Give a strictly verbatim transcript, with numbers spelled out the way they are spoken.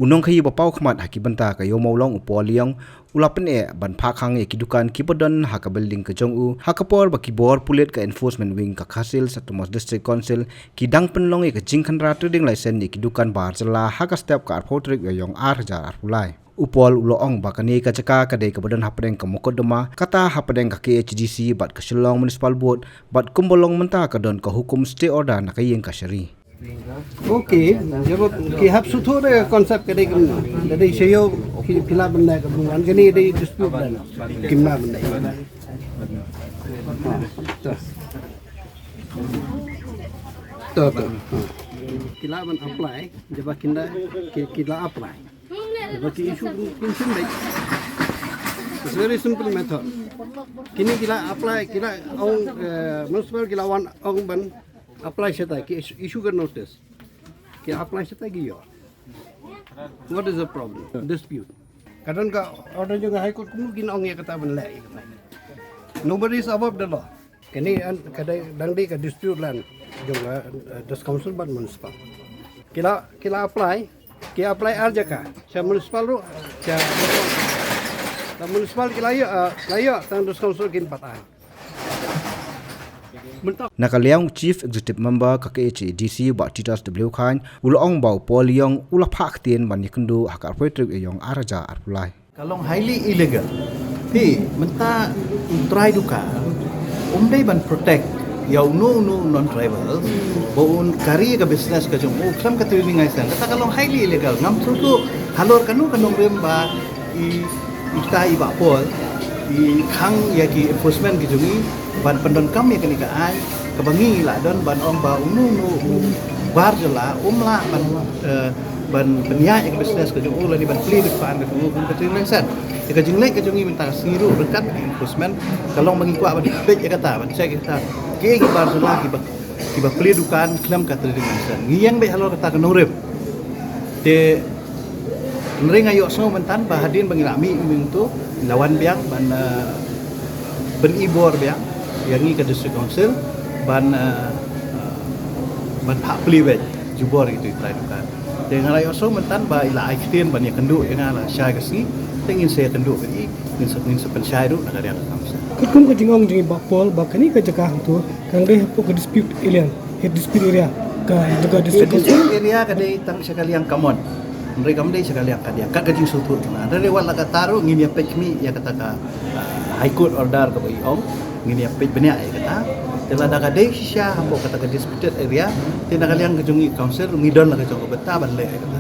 U nongkhaïi ba paw khmat ha ki bynta ka Ïew Mawlong u Paul Liong u la pyneh ban phah khang ïa ki dukan kiba don ha ka building ka jong u, ha ka por ba ki bor pulit ka Enforcement Wing ka Khasi Hills Autonomous District Council ki dang pynlong ïa ka jingkhynra trading license ïa ki dukan bar jylla ha ka step ka arphew tarik Ïaïong ar hajar arphew lai. U Paul u la ong ba kane ka jaka ka dei kaba don hapdeng ka mukotduma, kata hapdeng ka K H A D C bad ka Shillong Municipal Board, bad kumba long mynta ka don ka hukum stay order na ka ïing kashari. Okay, jabo ki hap shu thoh da concept ka dei kumno. Da dei sha ïew ki phi lah ban da ka bynta kane dei dispute da. Kim lah ban da. Ha, to. To, to. Ha. Ki lah ban apply, jaba kin da ki, ki lah apply. Jaba ki issue kin, kin symbai. It's very simple method. Kine ki lah apply, ki lah ong, eh, municipal ki lah wan ong ban apply shatai, ki issue, issue ka notice. Ki apply shatai ki ïoh. What is the problem? Dispute. Ka don ka order jong ka High Court, kumno kin ong ïa kata ban leh ïa kata. Nobody is above the law. Kane an ka dei, dang dei ka dispute land jong ka, eh, District Council bad municipal. Ki lah, ki lah apply, ki apply ar jaka. Sha municipal ruh, sha, sha municipal ki lah ïoh, eh, lah ïoh, tang District Council kin pat ai. Na ka liang u Chief Executive Member ka K H A D C Bah Titus W Chyne u la ong ba u Paul Liong u la phah ktien ban ïakynduh ha ka arphew tarik Ïaïong ar hajar arphew lai. Ka long highly illegal. Phi, mynta u trai dukan um dei ban protect ïa uno uno u non-tribal ba un carry ka business ka jong u khlem ka trading license. Kata ka long highly illegal. Ngam sngewthuh halor kano ka nongrim ba i, ita i Bah Paul i khang ïa ki enforcement ki jong i ban pyndonkam ïa kane ka aiñ kaba ngi la don ban ong ba uno uno u bar jylla um lah ban, eh, ban pynïaid ïa ka business ka jong u lane ban plie dukan ka jong u kum ka trading license. Ïa ka jingleh ka jong i mynta ka sngi ruh ryngkat ki enforcement ka long ba ngi kwah ban peit ïa kata, ban check ïa kata. Ki, ki bar jylla kiba, kiba plie dukan khlem ka trading license. Ngi ïeng beit halor kata ka nongrim. Te hynrei nga ïohsngew mynta ba hadien ba ngi la mih mynta ngi la wan biang ban, eh, ban ibor biang ïa ngi ka District Council ban, eh, ban phah plie beit jubor ïa ki trai dukan. Te nga la ïohsngew mynta ba i la ai ktien ban ïakynduh ïa nga la shai ka sngi, te ngin sa ïakynduh beit, ngin sa, ngin sa pynshai ruh na ka liang ka council. Katkum ka jingong jong i Bah Paul ba kane ka jaka hangto ka dang dei hapoh ka dispute area, ka dispute area ka jaka District Council. Dispute area ka dei tang sha ka liang ka mon. Hynrei kam dei sha ka liang ka diang, kat ka jingsngewthuh jong nga. Hynrei wat la katta ruh ngin ïa peit khmih ïa kata ka, ah, High Court order kaba i ong, ngin ïa peit bniah ïa kata. Te lada ka dei shisha hapoh kata ka disputed area, te na ka liang ka jong i council ngi don la ka jong ka bynta ban leh ïa kata.